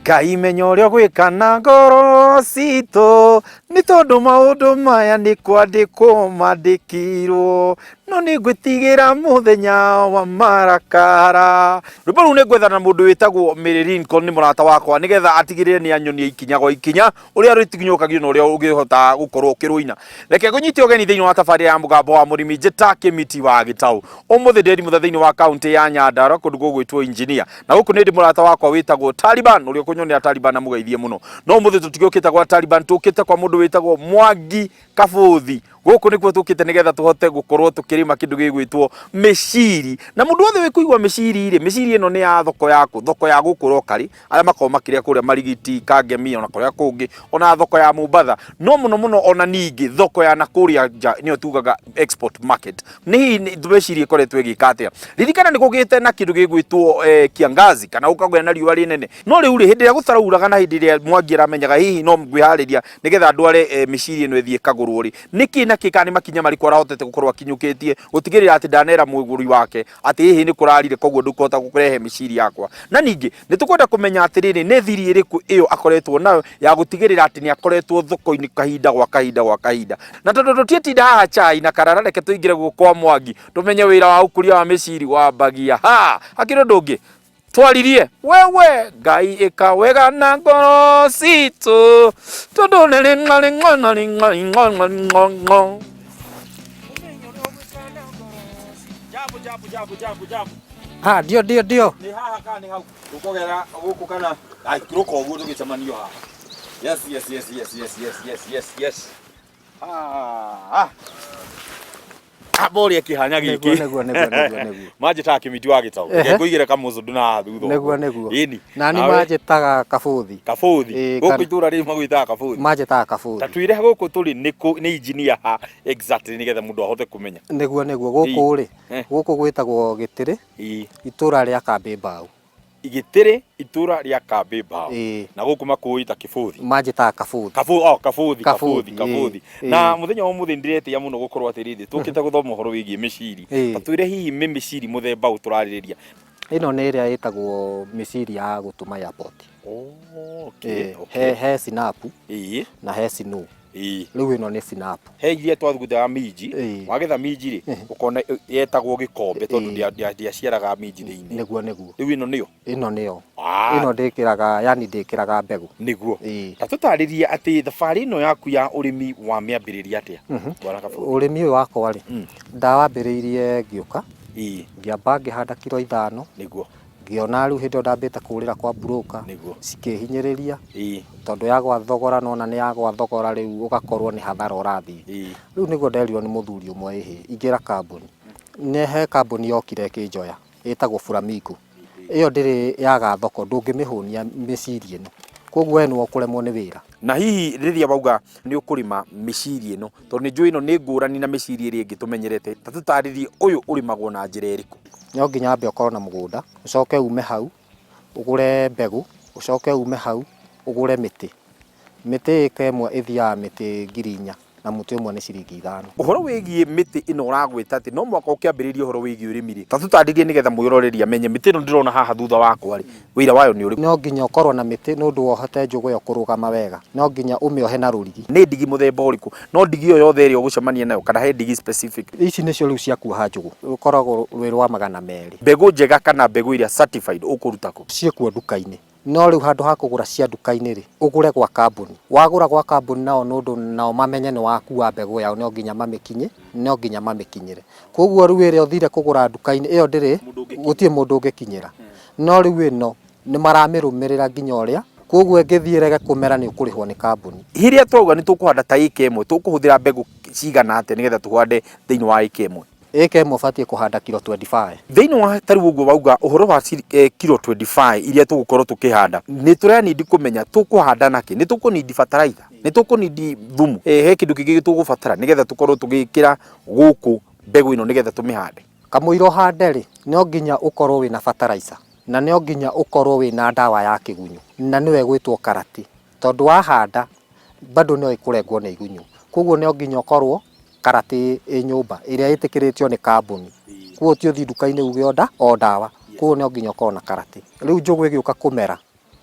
Ngai menya ũrĩa ũgwĩka na ngoro citũ, nĩ tondũ maũndũ maya nĩ kwandĩkwo mandĩkirwo, no nĩ ngwĩtigĩra mũthenya wa marakara. Rwĩmbo rũu nĩ ngwethana na mũndũ wĩtagwo Mary Lincoln, nĩ mũrata wakwa, nĩgetha atigĩrĩre nĩ anyonia ikinya gwa ikinya ũrĩa rũtiginyũkagio na ũrĩa ũngĩhota gũkorwo ũkĩrũina. Reke ngũnyite ũgeni thĩinĩ wa tabarĩra ya mũgambo wa mũrĩmi njĩta Kĩmiti wa Gĩtaũ. Ũmũthĩ ndĩ Rimutha thĩinĩ wa kaũntĩ ya Nyandarua kũndũ gũgwĩtwo Engineer. Na gũkũ nĩ ndĩ mũrata wakwa wĩtagwo Taliban, ũrĩa ũkũnyonera Taliban amũgeithie mũno. No ũmũthĩ tũtigũkĩte gwa Taliban, tũkĩte kwa mũndũ wĩtagwo Mwangi Kabũthi. Gũkũ nĩkuo tũkĩte nĩgetha tũhote gũkorwo tũkĩrĩma kĩndũ gĩgwĩtwo mĩciri. Na mũndũ wothe wĩkũigua mĩciri rĩ, mĩciri ĩno nĩ ya thoko ya kũ? Thoko ya gũkũ locally, arĩa makoragwo makĩrĩa kũrĩa Marigiti, Kangemi ona kũrĩa kũngĩ, ona thoko ya Mombatha. No mũno mũno ona ningĩ thoko ya nakũrĩa nja nĩyo tugaga export market. Nĩ hihi mĩciri ĩkoretwo ĩgĩka atĩa? Ririkana nĩ kũgĩte na kĩndũ gĩgwĩtwo kiangazi kana gũkagĩa na riũa rĩnene. No rĩu rĩ, hĩndĩ ĩrĩa gũtarauraga na hĩndĩ ĩrĩa Mwangi aramenyaga hihi no ngwĩharĩria nĩgetha ndware mĩciri ĩno ĩthiĩ ĩkagũrwo rĩ, nĩkĩ na kĩ kana nĩ makinya marĩkũ arahotete gũkorwo akinyũkĩtie gũtigĩrĩra atĩ ndanera mũgũri wake atĩ hihi nĩ kũrarire koguo ndũkũhota kũrehe mĩciri yakwa. Na ningĩ nĩ tũkwenda kũmenya atĩrĩrĩ, nĩ thiri ĩrĩkũ ĩyo akoretwo nayo ya gũtigĩrĩra atĩ nĩ akoretwo thoko-inĩ kahinda gwa kahinda gwa kahinda. Na tondũ tũtiĩtinda haha chai na karara, reke tũingĩre gũkũ kwa Mwangi tũmenye wĩra wa ũkũria wa mĩciri wambagia ha. Hakĩrĩ ũndũ ũngĩ twaririe wewe Ngai ĩka wega na ngoro citũ tondũ nĩ rĩng'a rĩng'a na rĩng'a rĩng'a rĩng'a rĩng'a. Jambo, jambo, jambo, jambo, jambo. Ha, ndio ndio ndio. Nĩ haha kana nĩ hau? Tũkũgera gũkũ kana ai tũrũka ũguo tũgĩcemanio haha. Yes, yes, yes, yes, yes, yes, yes, yes, yes. Ah. Amba ũrĩa kĩhanya gĩkĩ. Nĩguo nĩguo nĩguo nĩguo nĩguo. Manjĩtaga kĩmiti wa gĩtaũ. Reke Ehe. ngũigĩre kamũcũndũ na haha thutha. Nĩguo nĩguo. Ĩni. Nani Nawe? manjĩtaga Kabũthi. Kabũthi. Ĩĩ, Gũkũ kana- itũra rĩrĩ magwĩtaga Kabũthi. Manjĩtaga Ta Kabũthi. twĩre gũkũ tũrĩ nĩ kũ nĩ engineer ha exactly nĩgetha mũndũ ahote kũmenya. Nĩguo nĩguo gũkũ rĩ, Eh. gũkũ gwĩtagwo Gĩtĩrĩ, Ĩĩ. itũra rĩa Kambĩ Mbaũ. Gĩtĩrĩ itũra rĩa Kambĩ Mbaũ. Ĩĩ. Na gũkũ makũĩ ta Kĩbũthi. Manjĩtaga Kabũthi. Kabũ, oh, Kabũthi, Kabũthi, Kabũthi, ĩĩ, Kabũthi. ĩĩ. Na mũthenya wa ũmũthĩ nĩndĩretĩĩa mũno gũkorwo atĩrĩrĩ, tũkĩte gũthoma ũhoro wĩgiĩ mĩciri. Ĩĩ. Ta twĩre hihi nĩ mĩciri mũthemba ũ tũrarĩrĩria? Ĩno nĩ ĩrĩa ĩtagwo mĩciri ya gũtũma airport. Oh, okay, Ĩĩ, okay. he he sinapu Ĩĩ, na he snow. Ĩĩ. Rĩu ĩno nĩ sinapu. He iria twathuguthaga minji, Ĩĩ. wagetha minji rĩ, ũkona yetagwo gĩkombe tondũ Ĩĩ. ndĩaciaraga minji thĩinĩ. Nĩguo nĩguo. Rĩu ĩno nĩyo? Ĩno nĩyo. Ah. Ĩno ndĩkĩraga, yani ndĩkĩraga mbegũ. Nĩguo. Ĩĩ. Ta tũtarĩrie atĩ thabarĩ ĩno yaku ya ũrĩmi wamĩambĩrĩria atĩa? Bwana Kabũthi. Ũrĩmi ũyũ wakwa rĩ, ndawambĩrĩirie ngĩũka, Ĩĩ. ngĩamba ngĩhanda kiro ithano. Nĩguo. Ngĩona rĩu hĩndĩ ĩyo ndambĩte kũrĩra kwa broker, Nĩguo. cikĩhinyĩrĩria, Ĩĩ. tondũ yagwa thogora nona nĩ yagwa thogora rĩu ũgakorwo nĩ hathara ũrathiĩ. Ĩĩ. Rĩu nĩguo nderirwo nĩ mũthuri ũmwe ĩhĩ, ingĩra kambuni. Nĩ he kambuni yokire ĩkĩnjoya, ĩtagwo Flamingo. Ĩyo ndĩrĩ yaga thoko, ndũngĩmĩhũnia mĩciri ĩno. Koguo we nĩwe ũkũremwo nĩ wĩra. Na hihi rĩrĩa wauga nĩ ũkũrĩma mĩciri ĩno, tondũ nĩ njũĩ ĩno nĩ ngũrani na mĩciri ĩrĩa ĩngĩ tũmenyerete, ta tũtarĩrie ũyũ ũrĩmagwo na njĩra ĩrĩkũ? No nginya wambe ũkorwo na mũgũnda, ũcoke ume hau ũgũre mbegũ, ũcoke ume hau ũgũre mĩtĩ. Mĩtĩ ĩka ĩmwe ĩthiaga mĩtĩ 4,000 na mũtĩ ũmwe nĩ ciringi 5. Ũhoro wĩgiĩ mĩtĩ ĩno ũragweta atĩ no mũhaka ũkĩambĩrĩrie ũhoro wĩgiĩ ũrĩmi rĩ, ta tũtarĩrie nĩgetha mwĩroreri amenye mĩtĩ ĩno ndĩrona haha thutha wakwa rĩ, wĩra wayo nĩ ũrĩkũ? No nginya ũkorwo na mĩtĩ nĩ ũndũ wohote njũgũ ĩyo kũrũgama wega. No nginya ũmĩohe na rũrigi. Nĩ ndigi mũthemba ũrĩkũ? No ndigi o yothe ĩrĩa ũgũcemania nayo kana he ndigi specific? Ici nĩcio rĩu cia kuoha njũgũ. Rũkoragwo rwĩ rwa 200. Mbegũ njega kana mbegũ ĩrĩa certified ũkũruta kũ? Ciĩkuo nduka-inĩ. No rĩu handũ ha kũgũra cia nduka-inĩ rĩ, ũgũre gwa kambuni. Wagũra gwa kambuni nao nĩ ũndũ nao mamenye nĩ wakua mbegũ yao no nginya mamĩkinye, no nginya mamĩkinyĩre. Koguo rĩu ĩrĩa ũthire kũgũra nduka-inĩ ĩyo ndĩrĩ, gũtirĩ mũndũ ũngĩkinyĩra. No rĩu ĩno nĩ maramĩrũmĩrĩra nginya ũrĩa, koguo ĩngĩthiĩ ĩrege kũmera nĩ ũkũrĩhwo nĩ kambuni. Rĩrĩa twauga nĩ tũkũhanda ta ĩka ĩmwe, tũkũhũthĩra mbegũ cigana atĩa nĩgetha tũhande thĩinĩ wa ĩka ĩmwe? Ĩka ĩmwe ũbatiĩ kũhanda kiro 25. Thĩinĩ wa ta rĩu ũguo wauga ũhoro wa kiro 25 iria tũgũkorwo tũkĩhanda, nĩ tũranindi kũmenya tũkũhanda nakĩ, nĩ tũkũnindi bataraitha, nĩ tũkũnindi thumu, he kĩndũ kĩngĩ tũgũbatara nĩgetha tũkorwo tũgĩkĩra gũkũ mbegũ ĩno nĩgetha tũmĩhande? Kamũira ũhande rĩ, no nginya ũkorwo wĩna bataraitha, na no nginya ũkorwo wĩna ndawa ya kĩgunyũ, na nĩyo ĩgwĩtwo karati, tondũ wahanda bado no ĩkũrengwo nĩ igunyũ, koguo no nginya ũkorwo karati ĩ nyũmba ĩrĩa ĩtĩkĩrĩtio nĩ kambuni, koguo ti ũthiĩ nduka-inĩ uge o ndawa, koguo no nginya ũkorwo na karati. Rĩu njũgũ ĩgĩũka kũmera,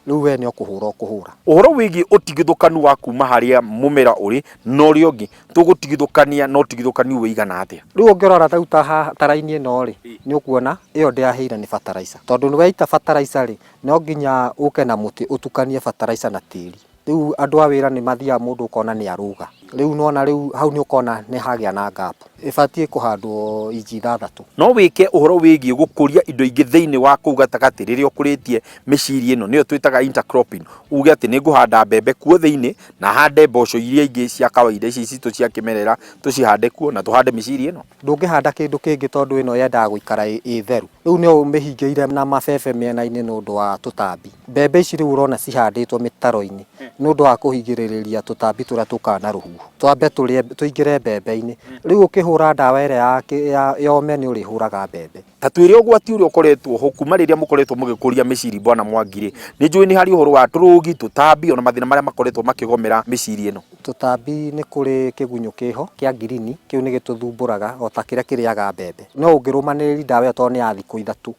Rĩu we nĩ ũkũhũra ũkũhũra. Ũhoro wĩgiĩ ũtigithũkanu wa kuma harĩa mũmera ũrĩ na ũrĩa ũngĩ, tũgũtigithũkania na ũtigithũkanu ũigana atĩa? Rĩu ũngĩrora rĩu ta haha ta raini ĩno rĩ, nĩ ũkuona ĩyo ndĩahĩire nĩ fertilizer. Tondũ nĩ waita fertilizer rĩ, no nginya ũke na mũtĩ ũtukanie fertilizer na tĩri. Rĩu andũ a wĩra nĩ mathiaga mũndũ ũkona nĩ arũga. Rĩu nĩwona rĩu hau nĩ ũkona nĩ hagĩa na gap. Ĩbatiĩ kũhandwo inji ithathatũ. No wĩke ũhoro wĩgiĩ gũkũria indo ingĩ thĩinĩ wa kũu gatagatĩ rĩrĩa ũkũrĩtie mĩciri ĩno, nĩyo twĩtaga intercropping. Uge atĩ nĩ ngũhanda mbembe kuo thĩinĩ na hande mboco iria ingĩ cia kawaida ici citũ cia kĩmerera tũcihande kuo na tũhande mĩciri ĩno. Ndũngĩhanda kĩndũ kĩngĩ tondũ ĩno yendaga gũikara ĩ theru. Rĩu nĩ ũmĩhingĩire na mabebe mĩena-inĩ nĩ ũndũ wa tũtambi. Mbembe ici rĩu ũrona cihandĩtwo mĩtaro-inĩ nĩ ũndũ wa kũhingĩrĩria tũtambi tũrĩa tũkaga na rũhuho, twambe tũrĩe tũingĩre mbembe-inĩ. Rĩu ũkĩhũra ndawa ĩrĩa ya ũme nĩ ũrĩhũraga mbembe. Ta twĩre ũgwati ũrĩa ũkoretwo ho kuma rĩrĩa mũkoretwo mũgĩkũria mĩciri Bwana Mwangi rĩ, nĩ njũĩ nĩ harĩ ũhoro wa tũrũgi, tũtambi ona mathĩna marĩa makoretwo makĩgomera mĩciri ĩno. Tũtambi nĩ kũrĩ kĩgunyũ kĩho kĩa ngirini, kĩu nĩ gĩtũthumbũraga o ta kĩrĩa kĩrĩaga mbembe. No ũngĩrũmanĩrĩria ndawa ĩyo tondũ nĩ ya thikũ ithatũ,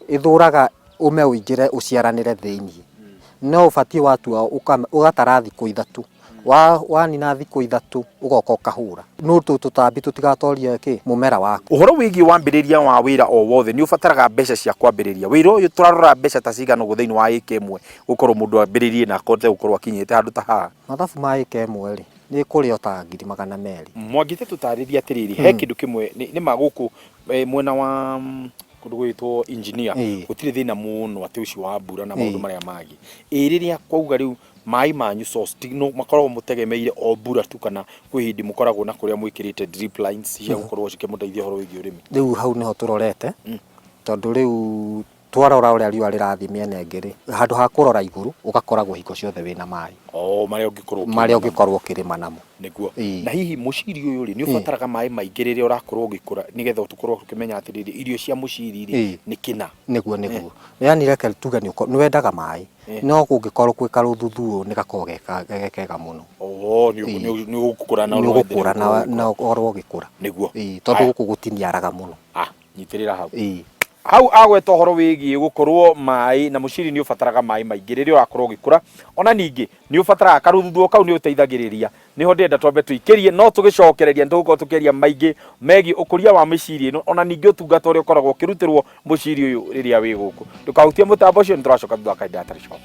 ĩthũraga ũme ũingĩre ũciaranĩre thĩiniĩ. No ũbatiĩ watua ũgatara thikũ ithatũ, wanina thikũ ithatũ ũgoka ũkahũra. Nĩ ũndũ tũtambi tũtigatorie kĩ, mũmera waku. Ũhoro wĩgiĩ wambĩrĩria wa wĩra o wothe nĩ ũbataraga mbeca cia kwambĩrĩria. Wĩra ũyũ tũrarora mbeca ta cigana ũguo thĩinĩ wa ĩka ĩmwe gũkorwo mũndũ ambĩrĩrie na ahote gũkorwo akinyĩte handũ ta haha? Mathabu ma ĩka ĩmwe rĩ, nĩ ĩkũrĩa o ta ngiri 200. Mwangi ta tũtarĩrie atĩrĩrĩ, he kĩndũ kĩmwe nĩ ma gũkũ mwena wa kũndũ gwĩtwo engineer gũtirĩ thĩna mũno atĩ ũcio wa mbura na maũndũ marĩa mangĩ. Ĩ rĩrĩa kwauga rĩu maĩ manyu source ti no makoragwo mũtegemeire o mbura tu kana kwĩ hĩndĩ mũkoragwo na kũrĩa mwĩkĩrĩte drip lines cia gũkorwo cikĩmũteithia ũhoro wĩgiĩ ũrĩmi? Rĩu hau nĩho tũrorete, tondũ rĩu Twarora ũrĩa riũa rĩrathiĩ mĩena ĩngĩ-rĩ, handũ ha kũrora igũrũ, ũgakoragwo hingo ciothe wĩna maĩ. Oh, marĩa ũngĩkorwo ũkĩrĩma Marĩa ũngĩkorwo ũkĩrĩma namo. Nĩguo. Ĩĩ. Na hihi mũciri ũyũ rĩ, nĩ ũbataraga maĩ maingĩ rĩrĩa ũrakorwo ũgĩkũra nĩgetha tũkorwo tũkĩmenya atĩrĩrĩ, irio cia mũciri rĩ, Ĩĩ. nĩ kĩna. Nĩguo nĩguo. Yaani reke tuge nĩ wendaga maĩ, no kũngĩkorwo gwĩ karũthuthuũ ũũ nĩ gakoragwo ge kega mũno. Oh, nĩ nĩ nĩ ũgũkũra na Nĩ ũgũkũra na ũkorwo ũgĩkũra. Nĩguo. Ĩĩ, tondũ gũkũ gũtiniaraga mũno. Ah, nyitĩrĩra hau. Ĩĩ. Hau agweta ũhoro wĩgiĩ gũkorwo maĩ na mũciri nĩ ũbataraga maĩ maingĩ rĩrĩa ũrakorwo ũgĩkũra. Ona ningĩ nĩ ũbataraga karũthuthuo kau nĩ ũteithagĩrĩria. Nĩho ndĩrenda twambe tũikĩrie no tũgĩcokereria nĩ tũgũkorwo tũkĩaria maingĩ megiĩ ũkũria wa mĩciri ĩno ona ningĩ ũtungata ũrĩa ũkoragwo ũkĩrutĩrwo mũciri ũyũ rĩrĩa wĩ gũkũ. Ndũkahutie mũtambo ũcio nĩ tũracoka thutha wa kahinda gatarĩ coka.